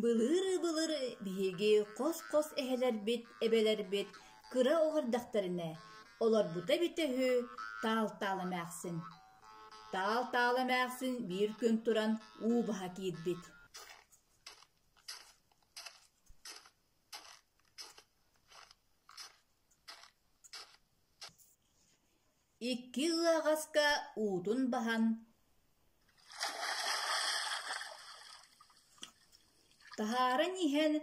Былыыр-былыр биһиги хос-хос эһэлэрбит, эбэлэрбит кыра оҕо эрдэхтэринэ олорбута эбитэ үһү Таал-Таал эмээхсин. Таал-Таал эмээхсин биир күн туран уу баһа киирбит. Икки ыаҕаска уутун баһан таһааран иһэн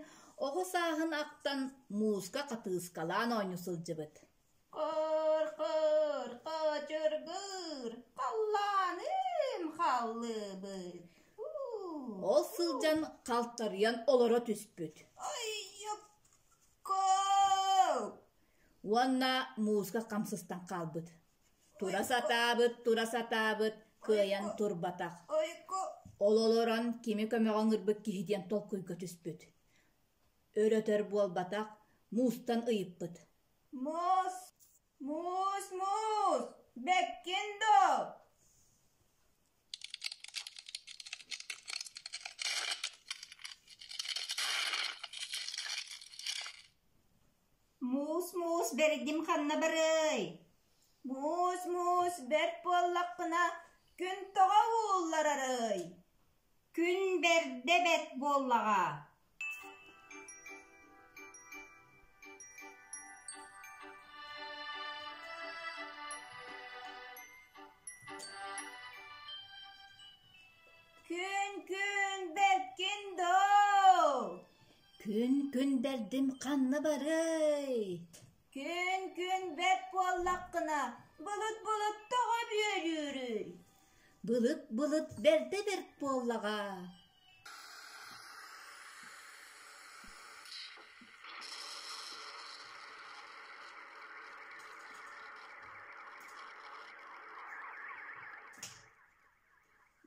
оҕо сааһын ахтан мууска хатыыскалаан оонньуу сылдьыбыт. Хор-хор, хачыргыр, халлааным халлыбыт. Ол сылдьан халтарыйан олоро түспүт. Ойукку! Уонна мууска хамсыстан хаалбыт. Тура сатаабыт, тура сатаабыт, кыайан турбатах. Ол олорон кими көмөҕө ыҥырбыт киһи диэн толкуйга түспүт. Өр-өтөр буолбатах, муустан ыйыппыт. Муус, муус, муус, бэккин доо! Муус-муус бэрдим ханна барыай? Муус-муус бэрт буоллаххына, күн тоҕо уулларарый? Күн бэрдэ бэрт буоллаҕа. Күн-күн бэркин доо! Күн-күн бэрдим ханна барыай? Күн-күн бэрт буоллаххына, былыт-былыт тоҕо бүөлүүрүй? Былыт-былыт бэрдэ бэрт буоллаҕа.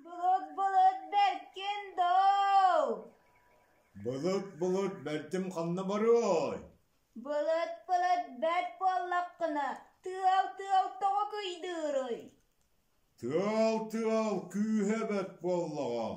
Былыт-былыт бэркин доо! Былыт-былыт бэртим ханна барыай? Былыт-былыт бэрт буоллаххына, тыал-тыал тоҕо кыйдыырый? Тыал-тыал күүһэ бэрт буоллаҕа.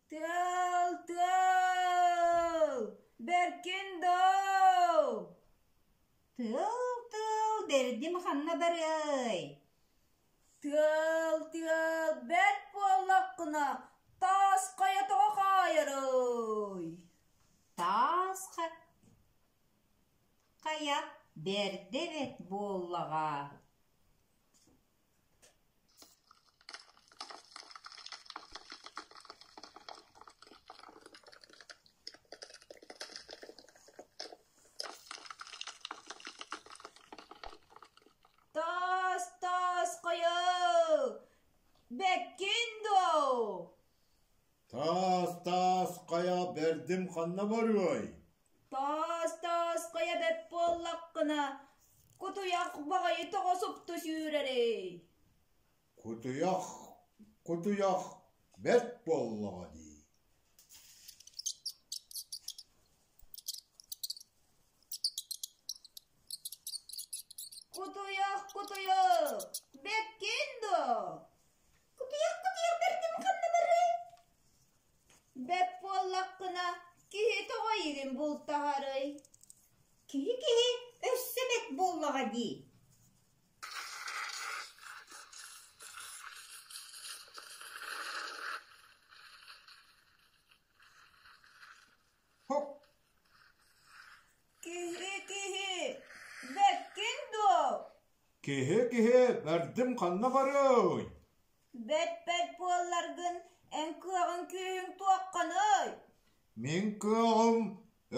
Тыал, тыал, бэркин доо! Тыал-тыал бэрдим ханна барыай? Тыал, тыал, бэрт буоллаххына, таас хайа тоҕо хаайарый? Таас хайа бэрдэ бэрт буоллаҕа. Таас, таас хайа, бэккин дуо? Таас, таас хайа бэрдим ханна барыай? Таас, таас хайа бэт буоллаххына, кутуйах баҕайы тоҕо супту сүүрэрий? Кутуйах, кутуйах бэрт буоллаҕа дии. Кутуйах, кутуйах, бэккин дуо? Кутуйах, кутуйах бэрдим ханна барыай? Бэт буоллаххына, киһи тоҕо эйигин бултаһарый? Киһи-киһи өссө бэт буоллаҕа дии. Хоп! Киһи-киһи, бэккин дуо? Киһи-киһи бэрдим ханна барыай? Бэт-бэт буолларгын, эн кыаҕыҥ-күүһүҥ туохханый? Мин кыаҕым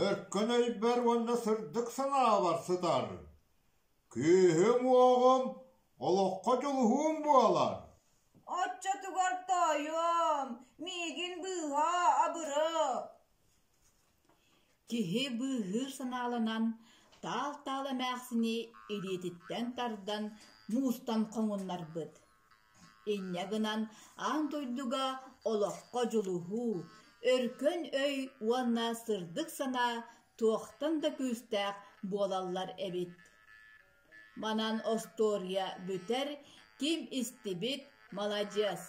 өркөн өйбөр уонна сырдык санаабар сытар. Күүһүм-уоҕум олоххо дьулуһуум буолар. Оччотугар тоойуом, миигин быыһаа, абыраа. Киһи быыһыыр санааланан, таал-таал эмээхсини илиититтэн тардан муустан хоҥуннарбыт. Инньэ гынан аан дойдуга олоххо дьулуһуу, өркөн өй уонна сырдык санаа туохтан да күүстээх буолаллар эбит. Манан остуоруйа бүтэр, ким истибит маладьыас.